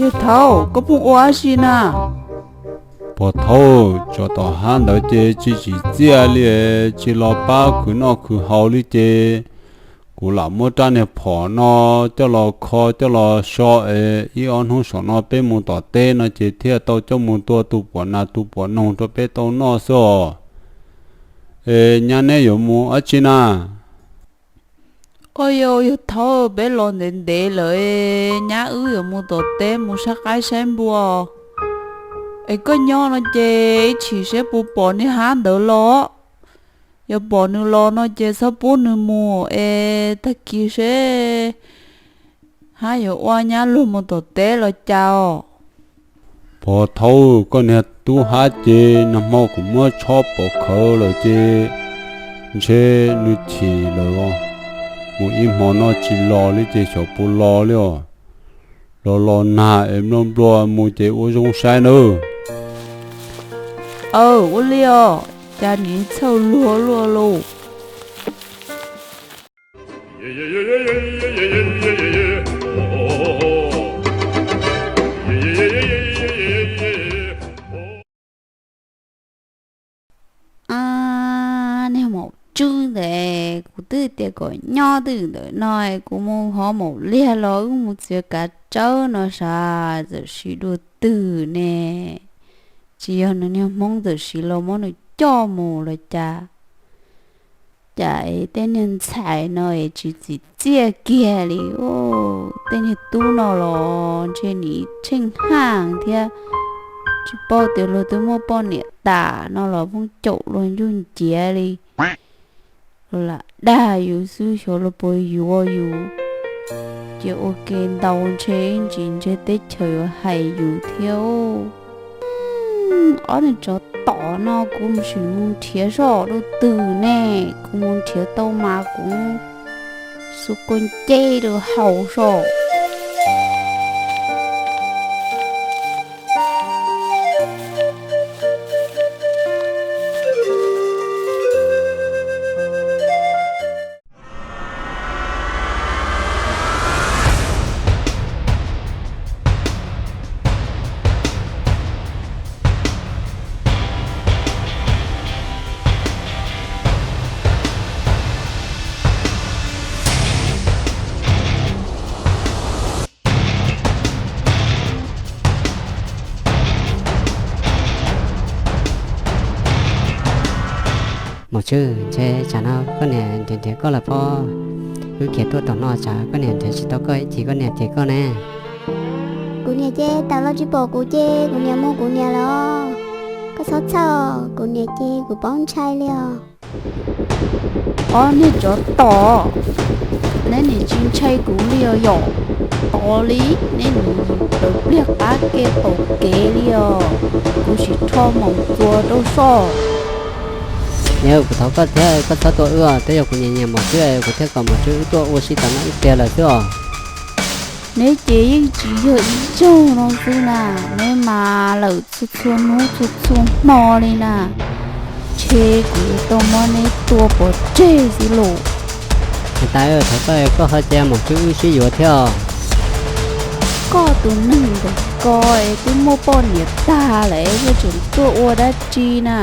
Yawg thaub, koj pheej ua dab tsi na? Pog thaub, tsov tom hab ntawd ces tsis tsim txiaj li, tsis los pab khwv noj khwv haus li ces kuv lam muab rab niag phom no coj los kho coj los so es ib ob hnub saum no peb mus tom teb no ces thiaj tau coj mus tua tus puav nas tus puav noog rau peb tau noj xwb os. Es nyab neb yuav mus dab tsi na? Oj, yawg thaub, peb los ntev ntev lawm, nyab wb yuav mus tom teb mus saib qaib saib npua. Es koj nyob no ces ib chim seb puas pom niag hab ntawd los. Yog pom nws los no ces txhob pub nws mus es tag kis seb hab yuav ua nyab luag mus tom teb los cas os. Pog thaub, koj niag tub hab ces nag hmo kuv muab tshob pov khawv lawm ces ntshe nws chim lawm os. Mus ib hmo no tsis los li ces xyov puas los li os. Los los nag es nplua nplua mus ces ua zoo saib nawb. Aw, ua li os, cas niam txhawj luag luaj lauj. Niag maum tswb ntawd, kuv twb tias kom nyob twj ywm ntawm no, kuv mus hov maum liag los wb mus txiav kav tsawb no sav, txawm sim dua twg ne. Tsis yog nws niag hmoob txawm sim los muab nws coj mus los cas. Cas es tej niag ntxhais no es tsis txim txiaj kiag li. Tej niag tub no los ntshe nim tsheej haj thiab, tsis paub tias luag twb muaj poj niam tas no los pheej caum luag ncuj nciav li. Luag lam dag yus xwb, xyov luag puas yuav yus. Ces ua ke ntau ntshe ib ntsis ntshe teb chaws yuav hais yus thiab. Ob niag tsov tom no, kuv sim mus nrhiav zoj dua twg ne, kuv mus nrhiav tau mas kuv xuas kua nceb rau haus zoj. Maum tswb, ntshe tsam no koj niam nrhiav nrhiav koj lawm pob. Wb khiav tuaj tom no tsam koj niam nrhiav tsis tau koj ib chim koj niam cem koj ne. Kuv niam ces tam los tsis pom kuv ces kuv niam mus kuv niam lawm. Koj txhob txhawj, kuv niam ces kuv paub ntshai li os. Ob niag tsov tom, neb nim tsis ntshai kuv li os yom? Tod li, neb nim raws pliag qab ke qaum kev li os. Kuv sim rho moos txuas rau soj. Niam, kuv thov koj thiab, koj txhob tua wb os, twb yog kuv nyiam nyiam maum tswb kuv thiaj kom maum tswb wb tuaj ua si tom no ib pliag lawm xwb os. Neb ces yeej tsis yog ib zaug no xwb na, neb mas lawm txhua txhua hnub txhua txhua hmo li na. Ntshe kuv yuav tau muab neb tua pov tseg xwb lauj. Niam tais, thov koj, koj ho cia maum tswb wb sib yuav thiab os. Koj tus neeg ntawm ko es twb muaj poj niam tag lawm es koj tseem tuaj ua dab tsi na?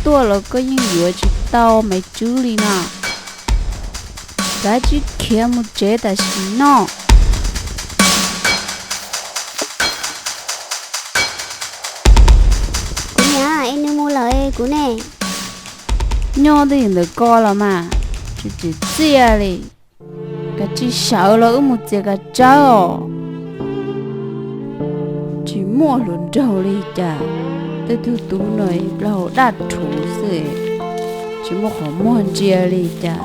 Tuaj los koj yeej yuav tsis tau me tswb li na. Kav tsij khiav mus tsev tam sim no. Kuv niam, es nws mus lawm kuv ne? Nyob twj ywm ntawm ko los mas, tsis tsim txiaj li. Kav tsij sawv los wb mus txiav kav tsawb os. Tsis muaj hluas nraug li cas, tej tug tub no plaub hau daj rhuv xwb, tsis muaj qhov muag ntsia li cas.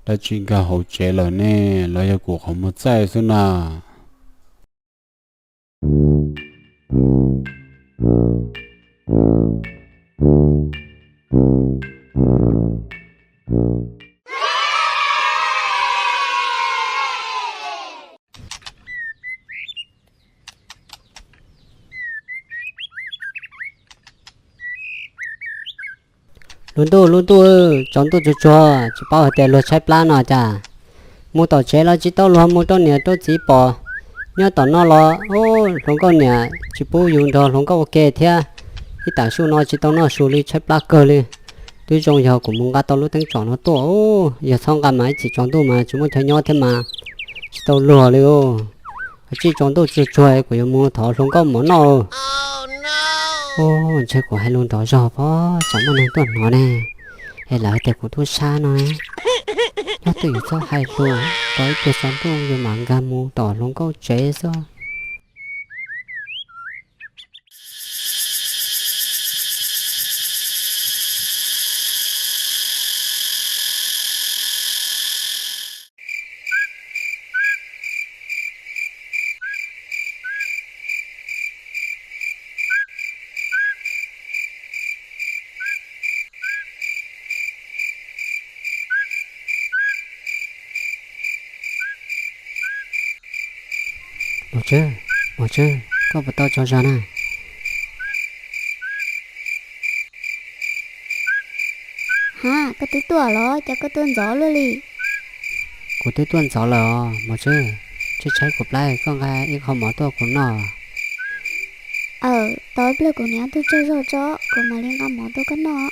Dab tsi nkag hauv tsev lawm ne, los yog kuv qhov muag txaij xwb na? Lub ntuj, lub ntuj, tsaus ntuj tsuag tsuag, tsis paub hais tias luag tshaib plab no cas. Mus tom tsev los tsis tau luag mus rau niam rau txiv pom. Nyob tom no los hluas nkauj niam tsis pub yus nrog hluas nkauj ua ke thiab. Ib tam su no tsis tau noj su li, tshaib plab kawg li. Twb zoo yog kuv mus nqa tau lub teeb tsom no tuaj, yog txhob nqa mas ib chim tsaus ntuj mas tsis muaj chaw nyob thiab mas, tsis tau luag li. Kav tsij tsaus ntuj tsuag tsuag kuv yuav mus thov hluas nkauj mov noj. Ntshe kuv hais lus nrov zog pob tsam muaj neeg tuaj hnov ne, es lawv hais tias kuv tub sab no. Nyob twj ywm txhob hais lus, tau ib pliag tsaus ntuj yus mam nkag mus tom hluas nkauj tsev xwb. Maum Tswb, Maum Tswb, koj puas tau tsaug zog na? Ha, koj twb tuaj los cas koj tuaj ntxov luaj li? Kuv twb tuaj ntxov lawm os Maum Tswb. Tshaib tshaib kuv plab, koj nqa ib qho mov tuaj kuv noj. Aw, tos ib pliag kuv niam tuaj tsaug zog tso, kuv mam li nqa mov tuaj koj noj.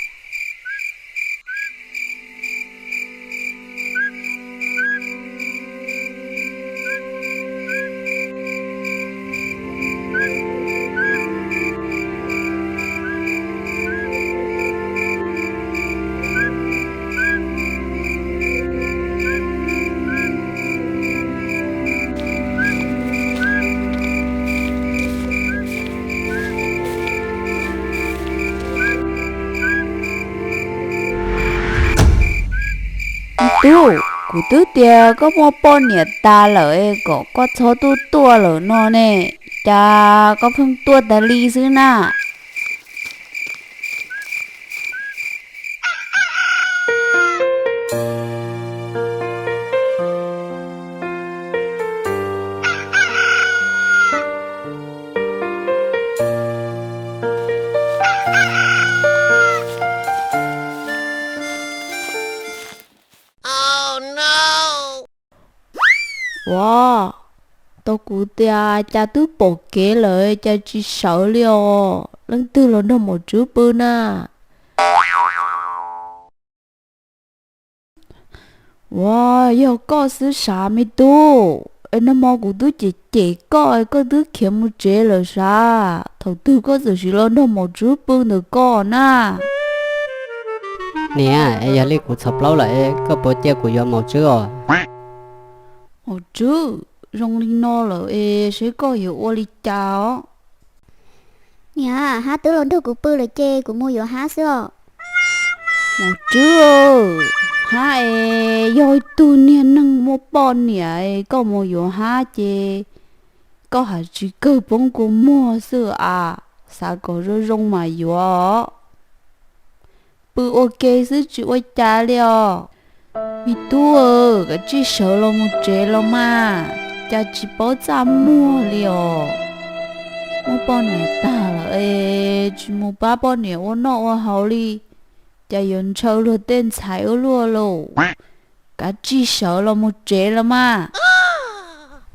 Tub, kuv twb tias koj muaj poj niam tas lawm es kom koj txhob tuaj tuaj lawm no ne, cas koj pheej tuaj tas li xwb na? Ua, tau kuv tias cas twb pom kev lawm cas tsis sawv li os, leej twg los nrog Maum Tswb pw na? Ua, yog koj xwb sav me tub, es nag hmo kuv twb cem cem koj es koj twb khiav mus tsev lawm sav, thaum twg koj txawm sim los nrog Maum Tswb pw ntawm koj na? Niam, es yog li kuv txhos plaub lawm es koj puas cia kuv yuav Maum Tswb os? Maum Tswb, zoo li no lawm es seb koj yuav ua li cas os? Niam, Hab twb los nrog kuv pw lawm ces kuv mus yuav Hab xwb os. Maum Tswb, Hab es yog ib tug niag neeg muaj poj niam es koj mus yuav Hab ces koj hais tsis kawg poob kua muag xwb as, xav kom zoo zoo mas yuav os. Pw ua ke xwb tsis ua cas li os. Me tub, kav tsij sawv los mus tsev los mas, cas tsis paub txaj muag li os. Muaj poj niam tag lawm es tsis mus pab poj niam ua noj ua haus li, cas yuav ntshaw luag tej ntxhais ua luaj lauj. Kav tsij sawv los mus tsev los mas.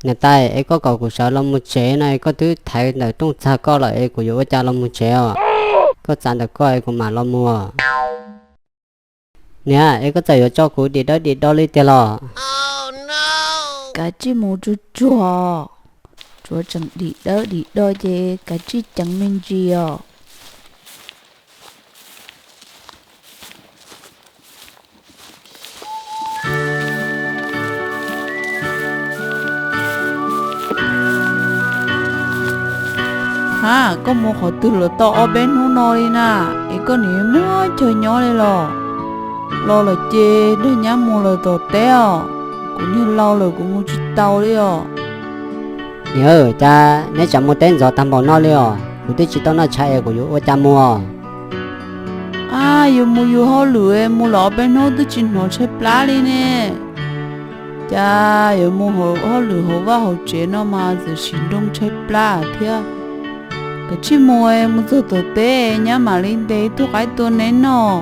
Niam tais, es koj kom kuv sawv los mus tsev no es koj twb thaiv ntawm rooj txag koj lawm es kuv yuav ua cas los mus tsev os? Koj txav ntawm koj es kuv mam los mus. Niam, es koj txawm yuav tso kuv dim dawb dim do li tiag los? Kav tsij mus tsuag tsuag, tsuav tseem dim dawb dim do ces kav tsij ceev me ntsis os. Ha, koj mus qhov twg los tau ob peb hnub no li na, es koj nim muaj chaw nyob li los? Los lawm ces nrog nyab mus lawm tom teb os, kuv niag laus lawm kuv mus tsis tau li os. Niam, cas neb tseem mus teb ntxov tag npaum no li os? Kuv twb tsis tau noj tshais es kuv yuav ua cas mus? Ab, yuav mus yus hauj lwm, mus lawm ob peb hnub twb tsis hnov tshaib plab li ne. Cas yuav mus hauj lwm hauv vaj hauv tsev no mas txawm siv nroo tshaib plab thiab. Kav tsij mus, mus txog tom teb nyab mam li ntes ib tug qaib tua neb noj.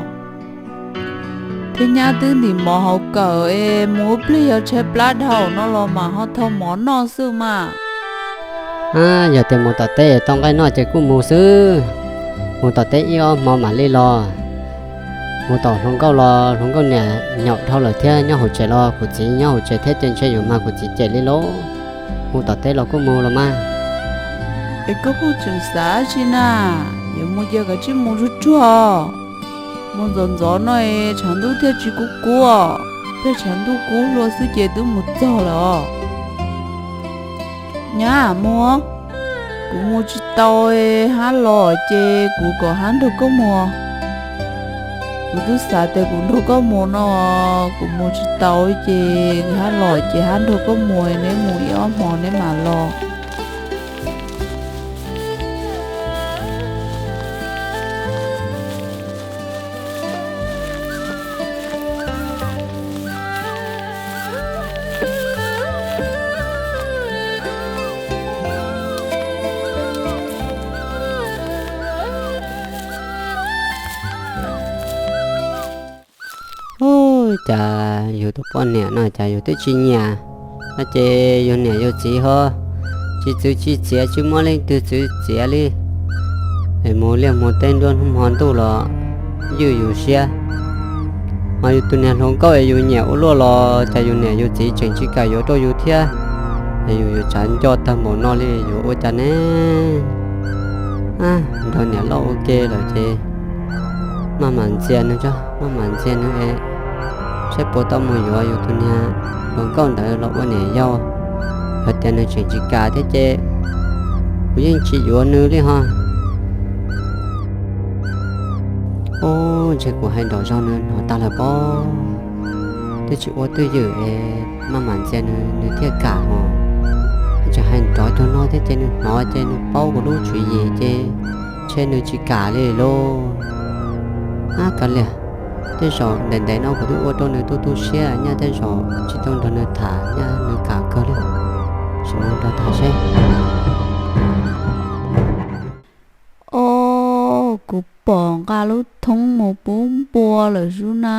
Thiab nyab twb ntim mov hauv kawm es mus ib pliag yog tshaib plab dhau no los mam ho thau mov noj xwb mas. Yog tias mus tom teb tau nqaij noj ces kuj mus xwb. Mus tom teb ib ob hmo mam li los. Mus tom hluas nkauj los hluas nkauj niam nyaum dhau lawm thiab, nyob hauv tsev los kuv txiv nyob hauv tsev thiab ces ntshe yuav mag kuv txiv cem li lauj. Mus tom teb los kuj mus los mas. Es koj pheej tseem xav tsi na, yuav mus ces kav tsij mus tsuag tsuag. Mus ntxov ntxov no es tshav ntuj thiaj tsis kub kub os, thiaj tshav ntuj kub hlua xwb ces twb mus txog lawm os. Nyab mus, kuv mus tsis tau, hab los ces kuv kom hab nrog koj mus. Kuv twb xav tias kuv nrog koj mus no, kuv mus tsis tau ces hab los ces hab nrog koj mus, neb mus ib ob hmo neb mam los. Ub, cas yus tus poj niam no cas yus twb tsis nyiam no ces yus niam yus txiv ho tsis txwv tsis txiav, tsis muaj leej twg txwv txiav li. Es mus liaj mus teb nruab hnub hmo ntuj los ywj yus siab. Ho yus tus niag hluas nkauj es yus nyiam ua luaj los cas yus niam yus txiv tseem tsis kam yuav rau yus thiab. Es yus yuav tsav nco tag npaum no li yuav ua cas ne? Nrog niam loj ua ke lawm ces maj mam ntxias nws tso, maj mam ntxias nws es saib puas tau mus yuav yus tus niag hluas nkauj ntawd los ua niam yau. Yog tias nws tseem tsis kam thiab ces kuv yeej tsis yuav nws li ho. Ub, ntshe kuv hais nraum zoov nws hnov tag lawm pob. Twb tsis ua twj ywm es maj mam ntxias nws nws thiaj kam os. Tseem hais nrov cuag no thiab ces nws hnov ces nws paub kuv lub tswv yim ces ntshe nws tsis kam li lauj. Ab, kav liam, tej zaum ntev ntev no kuv twb ua rau nws tu tu siab, nyaj tej zaum tsis tau nrog nws tham nyaj nws kam kawg li. Sim mus nrog tham seb. Os, kuv pom nqa lub thoob mus pub npua lawm xwb na,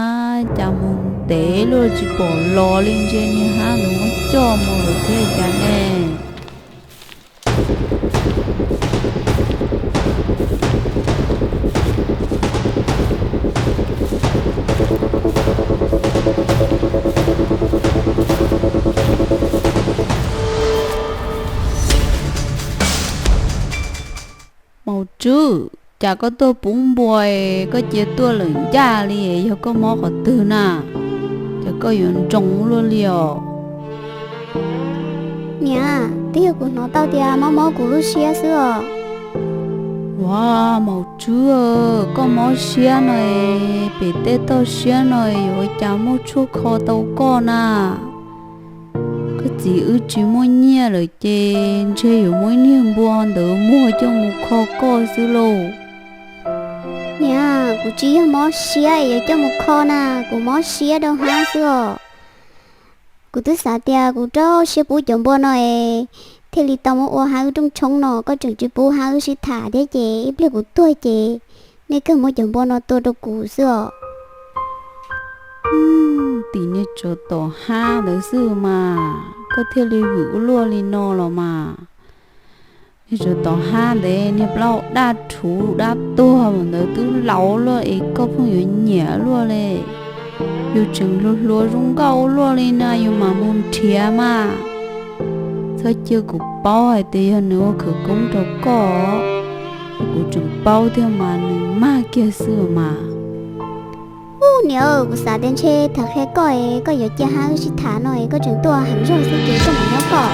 cas mus ntev luaj tsis pom los li, ntshe niag hab nws muab coj mus lawm thiab cas ne. Maum Tswb, cas koj tuaj pub npua es koj cia tuaj lawm ncaj li, yog koj mob qhov twg na? Cas koj yuav ntsoov luaj li os? Niam, twb yog kuv hnov tau tias mob mob kuv lub siab xwb os. Ua, Maum Tswb, koj mob siab no es pem tej toj siab no yuav ua cas muaj tshuaj kho tau koj na? Koj txiv wb tsis muaj nyiaj lawm ces ntshe yuav muab ib niag npua ntawd muag coj mus kho koj xwb lauj. Niam, kuv tsis yog mob siab es yuav coj mus kho na, kuv mob siab rau hab xwb os. Kuv twb xav tias kuv rau siab pub cov npua no es thiaj li tau muab ua hab wb rooj tshoob no, koj tseem tsis pub hab wb sib tham thiab ces ib pliag kuv tuag ces nej kawg muab cov npua no tua rau kuv xwb os. Tim niag tsov tom hab ntawd xwb mas koj thiaj li vwm ua luaj li no los mas. Niag tsov tom hab ntawd niag plaub hau daj rhuv dab tuag ntawd twb laus luaj es koj pheej yuav nyiam luaj li. Yus tseem hluas hluas zoo nkauj ua luaj li no yus mam mus nrhiav mas. Txhob cia kuv paub hais tias yog nws ua khawv koob rau koj, kuv tseem paub thiab mas nws mag kiag xwb mas. Ub, niam, kuv xav tias ntshe tham qhia koj es koj yuav cia hab wb sib tham no es koj tseem tuaj heev zog xwb ces koj mam nyob koj.